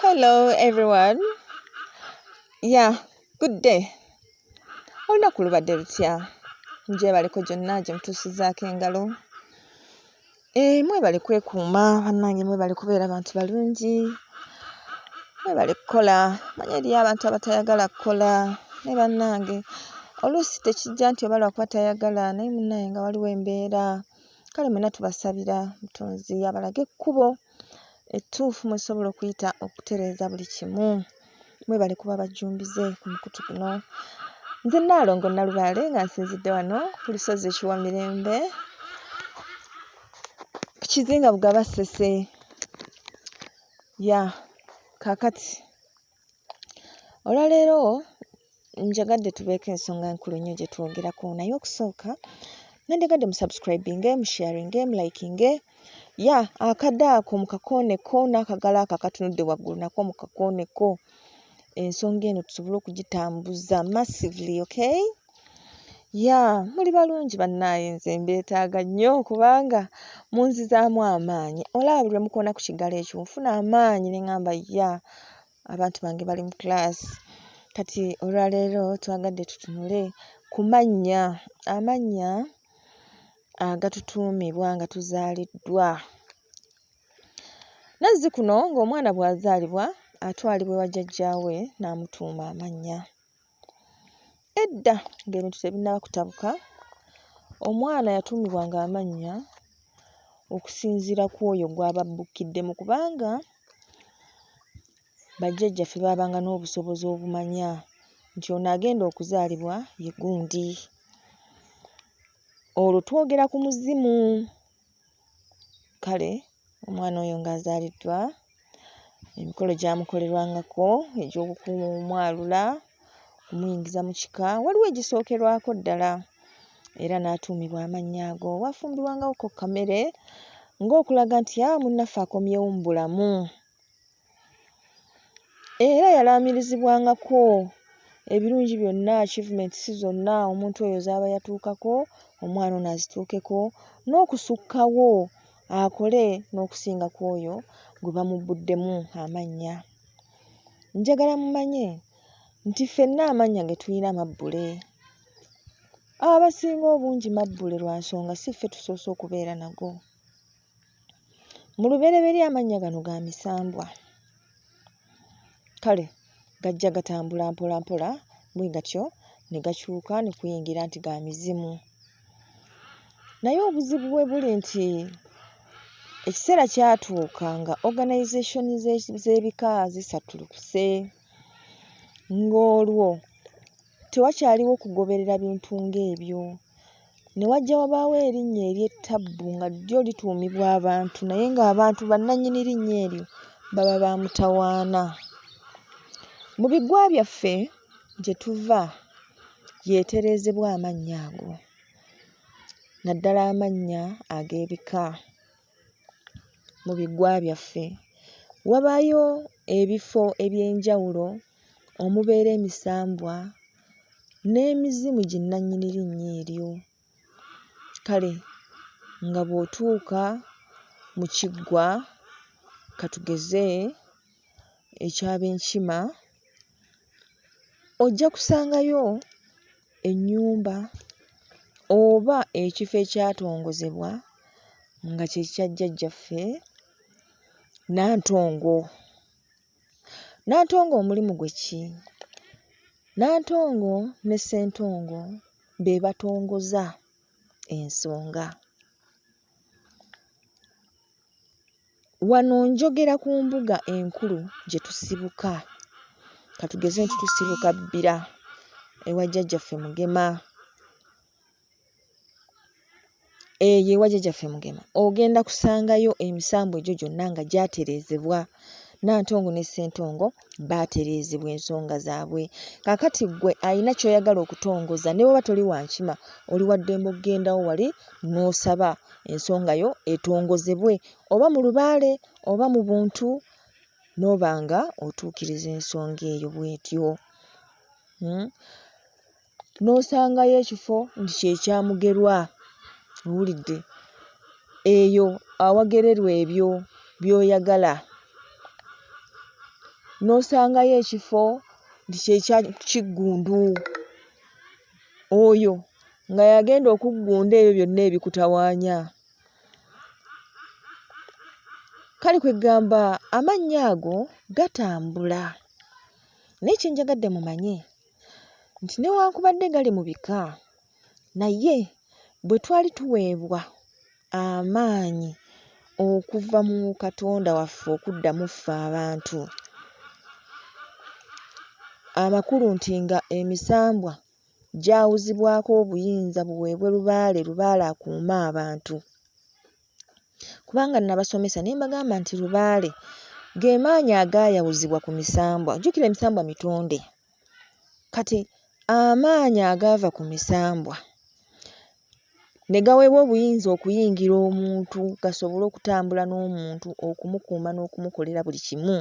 Hello everyone. Yeah, good day. Olunaku lubadde lutya? Gyebaleko gyonna gye mutuusizaako engalo. Eh, mwebale kwekuuma bannange, mwebale kubeera bantu balungi, mwebale kukola. Mmanyi eriyo abantu abatayagala kukola naye bannange oluusi tekijja nti oba lwakuba tayagala naye munnaye nga waliwo embeera. Kale mwenna tubasabira Omutonzi abalage ekkubo ettuufu mwe musobola okuyita okutereeza buli kimu. Mwebale kuba bajjumbize ku mukutu guno. Nze Nnaalongo Nnalubaale nga nsinzidde wano ku lusozi e Kiwamirembe ku kizinga Bugaba Ssese. Ya kaakati olwaleero njagadde tubeeko ensonga enkulu ennyo gye twogerako naye okusooka nandyagadde musubscribinge, musharinge, mulikinge ya akadde ako mukakooneko n'akagalo ako akatunudde waggulu nako mukakooneko ensonga eno tusobole okugitambuza massively okay? Ya muli balungi bannaaye nze mbeetaaga nnyo kubanga munzizaamu amaanyi. Olaba buli lwe mukoona ku kigalo ekyo nfuna amaanyi ne ŋŋamba ya abantu bange bali mu class. Kati olwaleero twagadde tutunule ku mannya, amannya agatutuumibwa nga tuzaaliddwa. Nazzikuno ng'omwana bw'azaalibwa atwalibwa ewa jjajjaawe n'amutuuma amannya. Edda ng'ebintu tebinnaba kutabuka, omwana yatuumibwanga amannya okusinziira ku oyo gw'aba abbukiddemu kubanga bajjajjaffe baabanga n'obusobozi obumanya nti ono agenda okuzaalibwa ye gundi. Olwo twogera ku muzimu. Kale omwana oyo ng'azaaliddwa, emikolo gyamukolerwangako egy'okumwalula, okumuyingiza mu kika, waliwo egisookerwako ddala era n'atuumibwa amannya ago. Waafumbibwangawokko ku kamere ng'okulaga nti aa munnaffe akomyewo mu bulamu. Era yalaamirizibwangako ebirungi byonna achievements zonna omuntu oyo z'aba yatuukako, omwana ono azituukeko n'okusukkawo akole n'okusinga ku oyo gwe bamubbuddemu amannya. Njagala mumanye nti ffenna amannya ge tuyina mabbule. Abasinga obungi mabbule lwa nsonga si ffe tusoose okubeera nago. Mu lubereberye amannya gano ga misambwa. Kale gajja gatambula mpola mpola bwe gatyo ne gakyuka ne kuyingira nti ga mizimu. Naye obuzibu we buli nti ekiseera kyatuuka nga organization z'ebika zisattulukuse, ng'olwo tewakyaliwo kugoberera bintu ng'ebyo. Ne wajja wabaawo erinnya ery'ettabbu nga lyo lituumibwa abantu naye ng'abantu bannannyini linnya eryo baba ba mutawaana. Mu bigwa byaffe gye tuva y'etereezebwa amannya ago naddala amannya ag'ebika mu bigwa byaffe. Wabaayo ebifo eby'enjawulo omubeera emisambwa n'emizimu ginnannyini linnya eryo. Kale nga bw'otuuka mu kiggwa katugeze eky'Abenkima, ojja kusangayo ennyumba oba ekifo ekyatongozebwa nga kye kya jjajjaffe Nantongo. Nantongo omulimu gwe ki? Nantongo ne Ssentongo be batongoza ensonga. Wano njogera ku mbuga enkulu gye tusibuka. Katugeze nti tusibuka Bbira ewa jjajjaffe Mugema. Eyo ewa jjajjaffe Mugema ogenda kusangayo emisambwa egyo gyonna nga gyatereezebwa. Nantongo ne Ssentongo baatereezebwa ensonga zaabwe. Kaakati ggwe alina ky'oyagala okutongoza ne bw'oba toli wa nkima oli wa ddembe okgendawo wali n'osaba ensonga yo etongozebwe oba mu lubaale oba mu buntu n'oba nga otuukiriza ensonga eyo bw'etyo. N'osangayo ekifo nti kye kya Mugerwa, owulidde, eyo awagererwa ebyo by'oyagala. N'osangayo ekifo nti kye kya Kiggundu, oyo nga y'agenda okuggunda ebyo byonna ebikutawaanya. Kale kwe ggamba amannya ago gatambula naye kye njagadde mumanye nti newankubadde gali mu bika, naye bwe twali tuweebwa amaanyi okuva mu Katonda waffe okudda mu ffe abantu, amakulu nti nga emisambwa gyawuzibwako obuyinza buweebwe lubaale, lubaale akuume abantu. Kubanga nnabasomesa ne mbagamba nti lubaale ge maanyi agaayawuzibwa ku misambwa. Jjukira emisambwa mitonde. Kati amaanyi agaava ku misambwa ne gaweebwa obuyinza okuyingira omuntu gasobole okutambula n'omuntu okumukuuma n'okumukolera buli kimu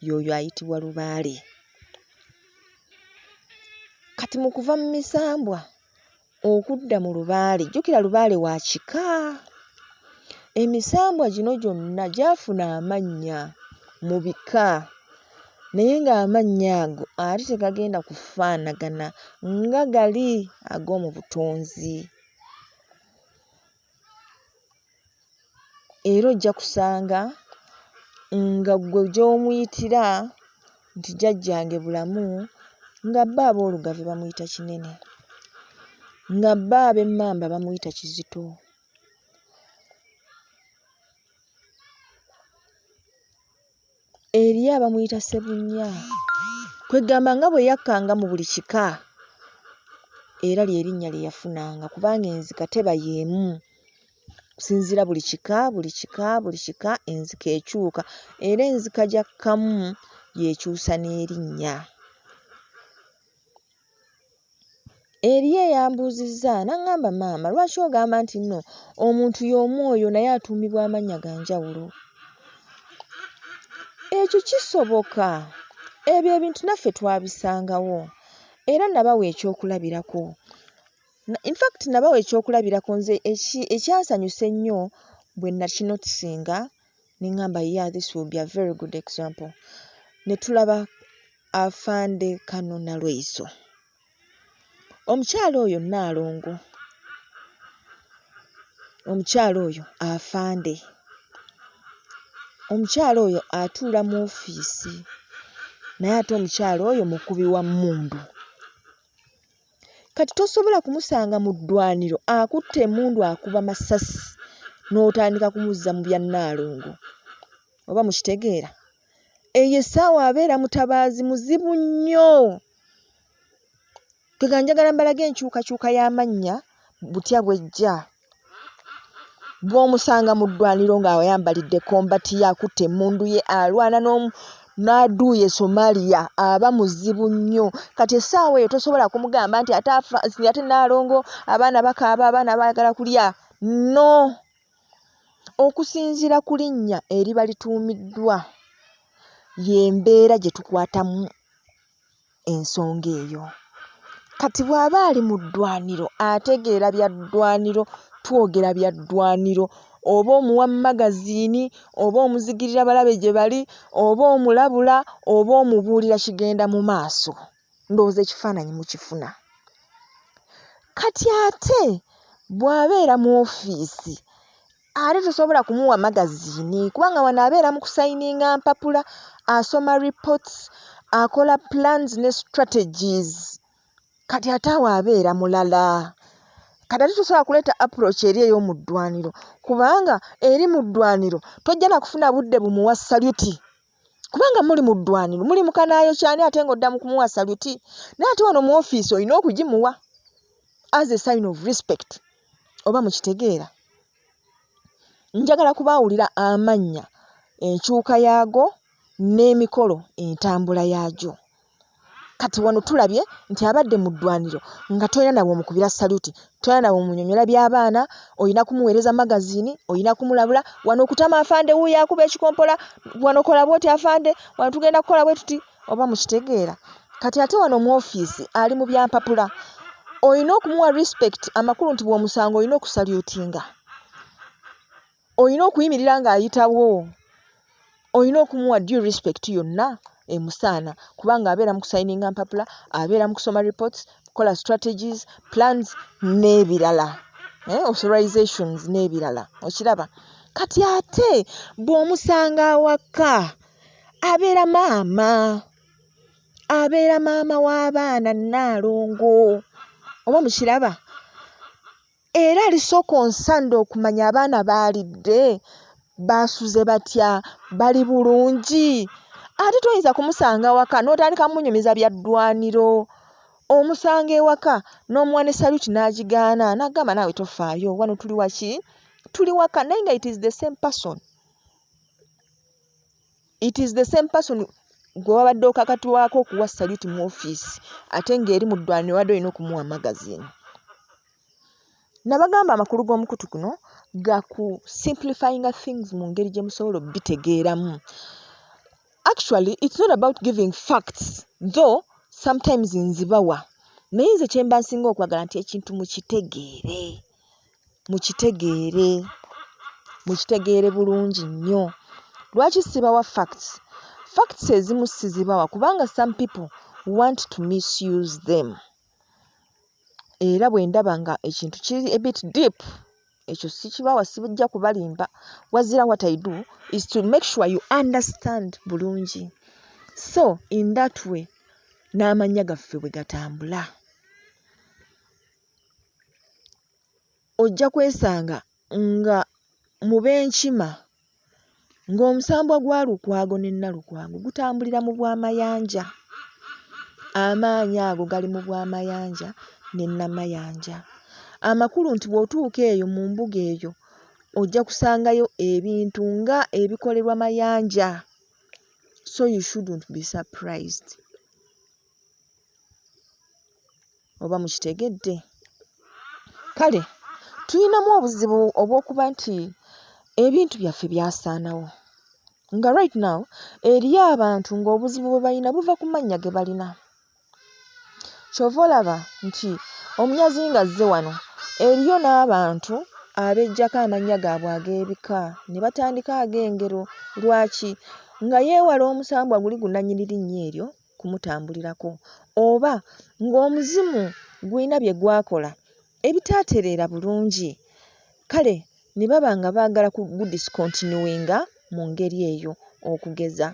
y'oyo ayitibwa lubaale. Kati mu kuva mu misambwa okudda mu lubaale, jjukira lubaale wa kika. Emisambwa gino gyonna gyafuna amannya mu bika naye ng'amannya ago ate tegagenda kufaanagana nga gali ag'omu butonzi. Era ojja kusanga nga ggwe gy'omuyitira nti jjajjange Bulamu nga bo aboolugave bamuyita Kinene, nga bo ab'Emmamba bamuyita Kizito. Eriyo abamuyita Ssebunnya. Kwe ggamba nga bwe yakkanga mu buli kika era lye linnya lye yafunanga kubanga enzika teba y'emu. Okusinziira buli kika, buli kika, buli kika enzika ekyuka era enzika gy'akkamu y'ekyusa n'erinnya. Eriyo eyambuuzizza n'aŋŋamba maama lwaki ogamba nti nno omuntu y'omu oyo naye atuumibwa amannya ga njawulo? Ekyo kisoboka. Ebyo ebintu naffe twabisangawo era nabawa ekyokulabirako. In fact nabawa ekyokulabirako nze ekyansanyusa ennyo bwe nakinotisinga ne ŋŋamba yeah this will be a very good example. Ne tulaba Afande Kano Nalweyiso. Omukyala oyo Nnaalongo, omukyala oyo afande, omukyala oyo atuula mu ofiisi naye ate omukyala oyo mukubi wa mmundu. Kati tosobola kumusanga mu ddwaniro akutte emmundu akuba masasi n'otandika kumuzza mu bya Nnaalongo. Oba mukitegeera? Eyo essaawa abeera mutabaazi muzibu nnyo. Kwegamba njagala mbalage enkyukakyuka y'amannya butya bw'ejja. Bw'omusanga mu ddwaniro ng'ayambalidde kombati ye akutte emmundu ye alwana n'aduuyi e Somalia aba muzibu nnyo. Kati essaawa eyo tosobola kumugamba nti ate afa ate Nnaalongo abaana bakaaba abaana baagala kulya. No! Okusinziira ku linnya eriba lituumiddwa y'embeera gye tukwatamu ensonga eyo. Kati bw'aba ali mu ddwaniro ategeera bya ddwaniro, twogera bya ddwaniro, oba omuwa magaziini, oba omuzigirira balabe gye bali, oba omulabula, oba omubuulira kigenda mu maaso. Ndowooza ekifaananyi mukifuna. Kati ate bw'abeera mu ofiisi ate tosobola kumuwa magaziini kubanga wano abeera mu kusayininga mpapula, asoma reports, akola plans ne strategies. Kati ate awo abeera mulala. Kati ate tosobola kuleeta approach eri ey'omu ddwaniro kubanga eri mu ddwaniro tojja na kufuna budde bumuwa saluti kubanga muli mu ddwaniro muli mu kanaayokyani ate ng'odda mu kumuwa saluti naye ate wano mu ofiisi olina okugimuwa as a sign of respect. Oba mukitegeera? Njagala kubaawulira amannya, enkyuka yaago n'emikolo entambula yaagyo. Kati wano tulabye nti abadde mu ddwaniro nga tolina na bw'omukubira saluti, tolina na bw'omunnyonnyola by'abaana, olina kumuweereza magaziini, olina kumulabula, wano kutama afande wuuyo akuba ekikompola, wano kola bw'oti afande, wano tugenda kukola bwe tuti, oba mukitegeera? Kati ate wano mu ofiisi ali mu bya mpapula, olina okumuwa respect amakulu nti bw'omusanga olina okusalutinga, olina okuyimirira ng'ayitawo, olina okumuwa due respect yonna emusaana kubanga abeera mu kusayininga mpapula, abeera mu kusoma reports, kukola strategies, plans n'ebirala, authorizations n'ebirala, okiraba. Kati ate bw'omusanga awaka abeera maama, abeera maama w'abaana Nnaalongo, oba mukiraba? Era ali so concerned okumanya abaana baalidde, baasuze batya, bali bulungi? Ate toyinza kumusanga waka n'otandika mmunyumiza bya ddwaniro. Omusanga ewaka n'omuwa ne saluti n'agigaana n'agamba naawe tofaayo wano tuli waki? Tuli waka naye nga it is the same person. It is the same person gwe wabadde okakatwako okuwa saluti mu ofiisi ate ng'eri mu ddwaniro wabadde olina okumuwa magazine. Nabagamba amakulu g'omukutu guno ga ku simplifyinga things mu ngeri gye musobola obbitegeeramu. Actually it's not about giving facts though sometimes nzibawa naye nze kye mba nsinga okwagala nti ekintu mukitegeere, mukitegeere, mukitegeere bulungi nnyo. Lwaki sibawa facts? Facts ezimu sizibawa kubanga some people want to misuse them. Era bwe ndaba nga ekintu kiri a bit deep ekyo sikibawa sijja kubalimba. Wazira what I do is to make sure you understand bulungi. So in that way n'amannya gaffe bwe gatambula. Ojja kwesanga nga mu b'enkima ng'omusambwa gwa Lukwago ne Nalukwago gutambulira mu bwamayanja. Amaanyi ago gali mu bwamayanja ne Namayanja. Amakulu nti bw'otuuka eyo mu mbuga eyo ojja kusangayo ebintu nga ebikolerwa Mayanja. So you shouldn't be surprised. Oba mukitegedde? Kale tulinamu obuzibu obw'okuba nti ebintu byaffe byasaanawo nga right now eriyo abantu ng'obuzibu bwe balina buva ku mannya ge balina. Ky'ova olaba nti omunyazi ng'azze wano eriyo n'abantu abeggyako amannya gaabwe ag'ebika ne batandika ag'engero. Lwaki? Nga yeewala omusambwa guli gunnannyini linnya eryo kumutambulirako oba ng'omuzimu gulina bye gwakola ebitaatereera bulungi kale ne baba nga baagala kugudiscontinuinga mu ngeri eyo. Okugeza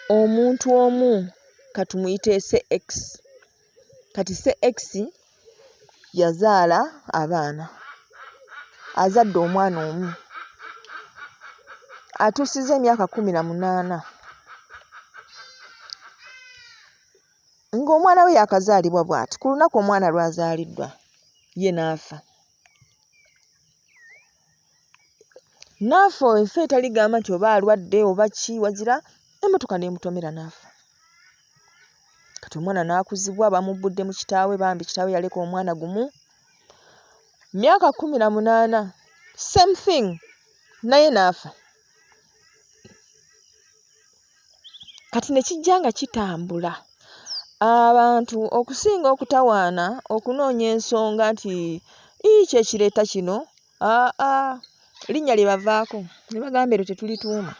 omuntu omu ka tumuyite Say X, kati Say X yazaala abaana, azadde omwana omu atuusizza emyaka 18 ng'omwana we yaakazaalibwa bw'ati ku lunaku omwana lw'azaaliddwa ye n'afa. N'afa enfa etali gamba nti oba alwadde oba ki wazira emmotoka n'emutomera n'afa. Kati omwana n'akuzibwa bamubbudde mu kitaawe bambi kitaawe yaleka omwana gumu. Myaka 18 same thing naye n'afa. Kati ne kijja nga kitambula abantu okusinga okutawaana okunoonya ensonga nti ii ki ekireeta kino aa linnya lye bavaako ne bagamba eryo tetulituuma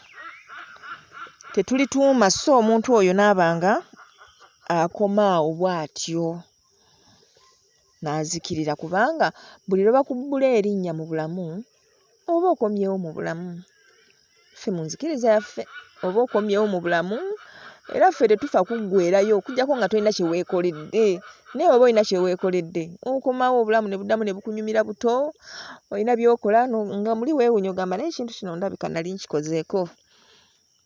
tetulituuma so omuntu oyo n'aba nga akoma awo bw'atyo n'azikirira kubanga buli lwe bakubbula erinnya mu bulamu oba okomyewo mu bulamu. Ffe mu nzikiriza yaffe oba okomyewo mu bulamu era ffe tetufa kuggweerayo okuggyako nga tolina kye weekoledde naye bw'oba olina kye weekoledde okomawo obulamu ne buddamu ne bukunyumira buto olina by'okola nga muli weewuunya ogamba naye ekintu kino ndabika nali nkikozeeko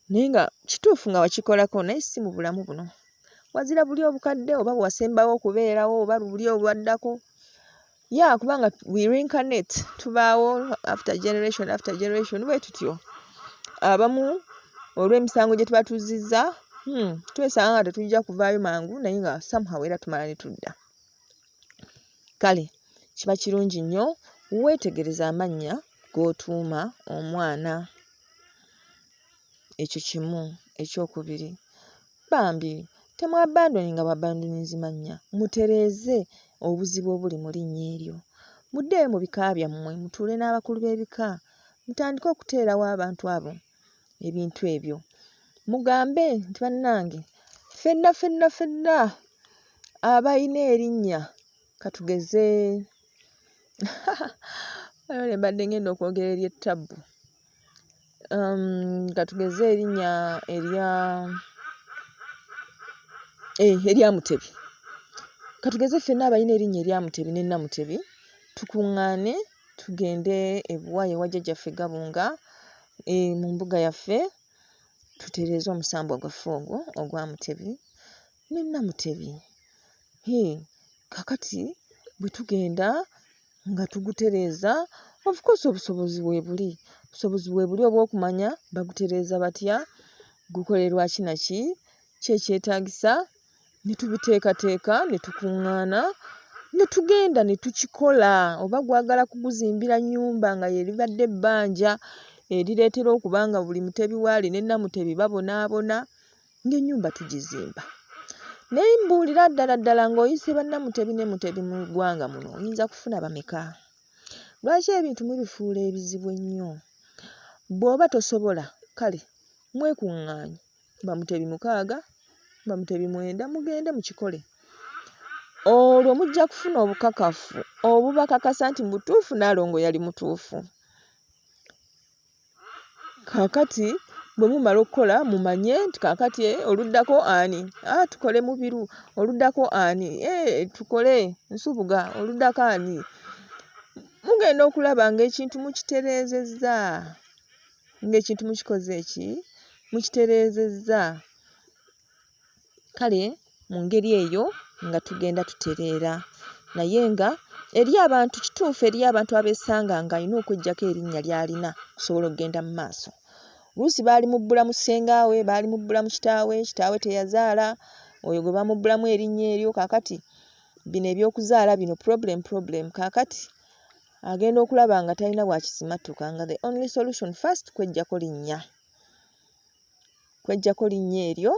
naye nga kituufu nga wakikolako naye si mu bulamu buno. Wazira buli obukadde oba bwe wasembawo okubeerawo oba buli obwaddako ya kubanga we reincarnate tubaawo after generation after generation bwe tutyo abamu olw'emisango gye tuba tuzzizza twesanga nga tetujja kuvaayo mangu naye nga somehow era tumala ne tudda. Kale kiba kirungi nnyo weetegereze amannya g'otuuma omwana. Ekyo kimu. Ekyokubiri, bambi temwabandoninga bwabandoninzi mannya, mutereeze obuzibu obuli mu linnya eryo. Muddeeyo mu bika byammwe mutuule n'abakulu b'ebika mutandike okuteerawo abantu abo ebintu ebyo. Mugambe nti bannange ffenna ffenna ffenna abalina erinnya katugeze waliwo lye mbadde ŋŋenda okwogera ery'ettabbu, katugeze erinnya erya eeh erya Mutebi, katugeze ffenna abalina erinnya erya Mutebi ne Namutebi tukuŋŋaane tugende e Buwaaya ewa jjajjaffe Gabunga mu mbuga yaffe tutereeze omusambwa gwaffe ogwo ogwa Mutebi ne Namutebi. Hee, kaakati bwe tugenda nga tugutereeza, of course obusobozi weebuli, obusobozi weebuli obw'okumanya bagutereeza batya, gukolerwa ki na ki, ki ekyetaagisa ne tubiteekateeka ne tukuŋŋaana ne tugenda ne tukikola oba gwagala kuguzimbira nnyumba nga lye libadde ebbanja erireetera okuba nga buli Mutebi waali ne Namutebi babonaabona, ng'ennyumba tugizimba. Naye mbuulira ddala ddala ng'oyise bannamutebi ne Mutebi mu ggwanga muno oyinza kufuna bameka? Lwaki ebintu mubifuula ebizibu ennyo? Bw'oba tosobola kale mwekuŋŋaanye bamutebi mukaaga, bamutebi mwenda mugende mukikole. Olwo mujja kufuna obukakafu obubakakasa nti mu butuufu Nnaalongo yali mutuufu. Kaakati bwe mumala okukola mumanye nti kaakati oluddako ani? Ah, tukole Mubiru. Oluddako ani? Eh, tukole Nsubuga. Oluddako ani? Mugenda okulaba ng'ekintu mukitereezezza, ng'ekintu mukikoze ki? Mukitereezezza. Kale mu ngeri eyo nga tugenda tutereera naye nga eri abantu kituufu eriyo abantu abeesanga ng'alina okweggyako erinnya ly'alina okusobola okugenda mu maaso. Oluusi baalimubbula mu ssengaawe, baalimubbula mu kitaawe, kitaawe teyazaala, oyo gwe bamubbulamu erinnya eryo. Kaakati bino eby'okuzaala bino problem problem. Kaakati agenda okulaba nga talina bw'akisimattuka nga the only solution first kweggyako linnya, kweggyako linnya eryo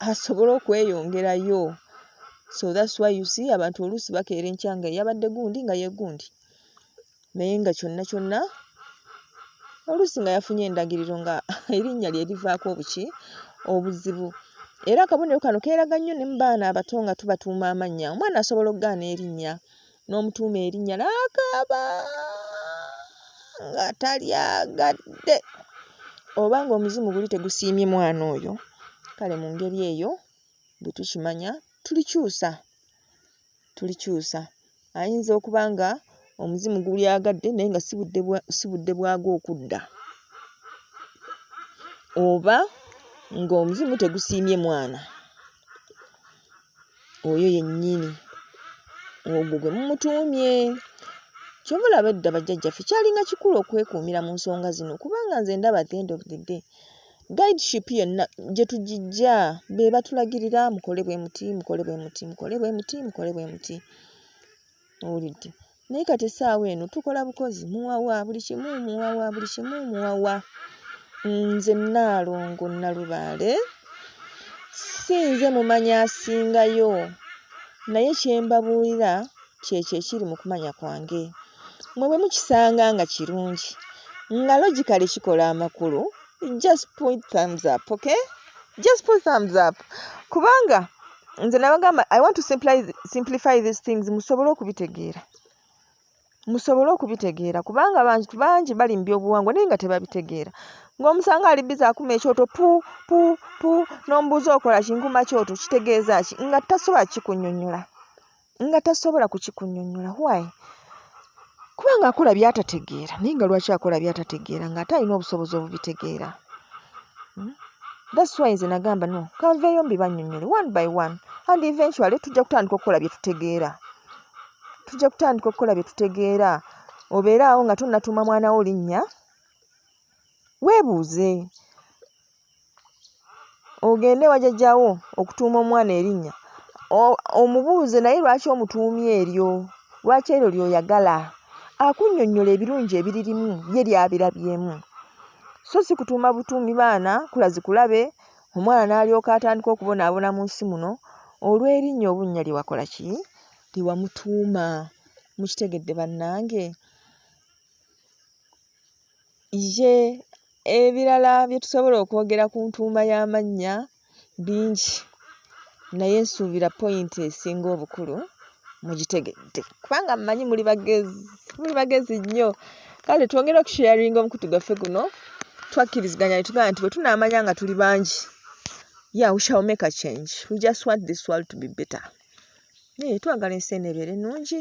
asobole okweyongerayo. So that's why you see abantu oluusi bakeera enkya nga eyabadde gundi nga ye gundi naye nga kyonna kyonna oluusi nga yafunye endagiriro nga erinnya lye livaako obuki obuzibu. Era akabonero kano keeraga nnyo ne mu baana abato nga tubatuuma amannya. Omwana asobola okugaana erinnya n'omutuuma erinnya n'akaaba nga talyagadde oba ng'omuzimu guli tegusiimye mwana oyo. Kale mu ngeri eyo bwe tukimanya tulikyusa, tulikyusa. Ayinza okuba nga omuzimu gulyagadde naye nga si budde bwagwo okudda oba ng'omuzimu tegusiimye mwana oyo yennyini ogwo gwe mumutuumye. Ky'ova olaba edda bajjajjaffe kyalinga kikulu okwekuumira mu nsonga zino kubanga nze ndaba at the end of the day guideship yonna gye tugiggya be batulagirira mukole bwe muti, mukole bwe muti, mukole bwe muti, mukole bwe muti. Owulidde? Naye kati essaawa eno tukola bukozi muwawa buli kimu muwawa buli kimu muwawa. Nze Nnaalongo Nnalubaale si nze mumanyi asingayo naye kye mbabuulira kyekyo ekiri mu kumanya kwange. Mmwe bwe mukisanga nga kirungi nga logically kikola amakulu just put thumbs up, okay? Just put thumbs up kubanga nze nabagamba I want to simplify these things musobole okubitegeera, musobole okubitegeera kubanga bantu bangi bali mu byobuwangwa naye nga tebabitegeera. Ng'omusanga ali busy akuma ekyoto pu pu pu n'omubuuza okola ki nkuma kyoto kitegeeza ki nga tasobola kikunnyonnyola, nga tasobola kukikunnyonnyola. Why? Kubanga akola by'atategeera naye nga lwaki akola by'atategeera ng'ate alina obusobozi obubitegeera? Hmm? That's why nze nagamba no kanveeyo mbibannyonnyole one by one and eventually tujja kutandika okukola bye tutegeera. Tujja kutandika okukola bye tutegeera. Obeere awo nga tonnatuuma mwana wo linnya weebuuze ogende ewa jjajjaawo okutuuma omwana erinnya omubuuze naye lwaki omutuumye eryo, lwaki eryo ly'oyagala akunnyonnyola ebirungi ebiririmu ye ly'abirabyemu. So si kutuuma butuumi baana kulazikulabe omwana n'alyoka atandika okubonaabona mu nsi muno olw'erinnya obunnya lye wakola ki? Lye wamutuuma. Mukitegedde bannange? Ye Ebirala bye tusobola okwogera ku ntuuma y'amannya bingi, naye nsuubira poyinti esinga obukulu mugitegedde kubanga mmanyi muli bagezi, muli bagezi nnyo. Kale twongere okusheyaringa omukutu gwaffe guno. Twakkiriziganya ne tugamba nti bwe tunaamanya nga tuli bangi, yeah, we shall make a change. We just want this world to be better. Naye twagala ensi eno ebeere nnungi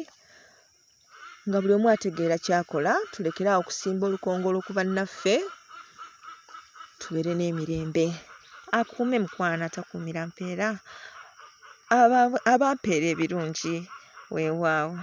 nga buli omu ategeera ky'akola, tulekere awo okusimba olukongolo ku bannaffe, tubeere n'emirembe. Akuume mukwano atakuumira mpeera, abampeera ebirungi, weewaawo.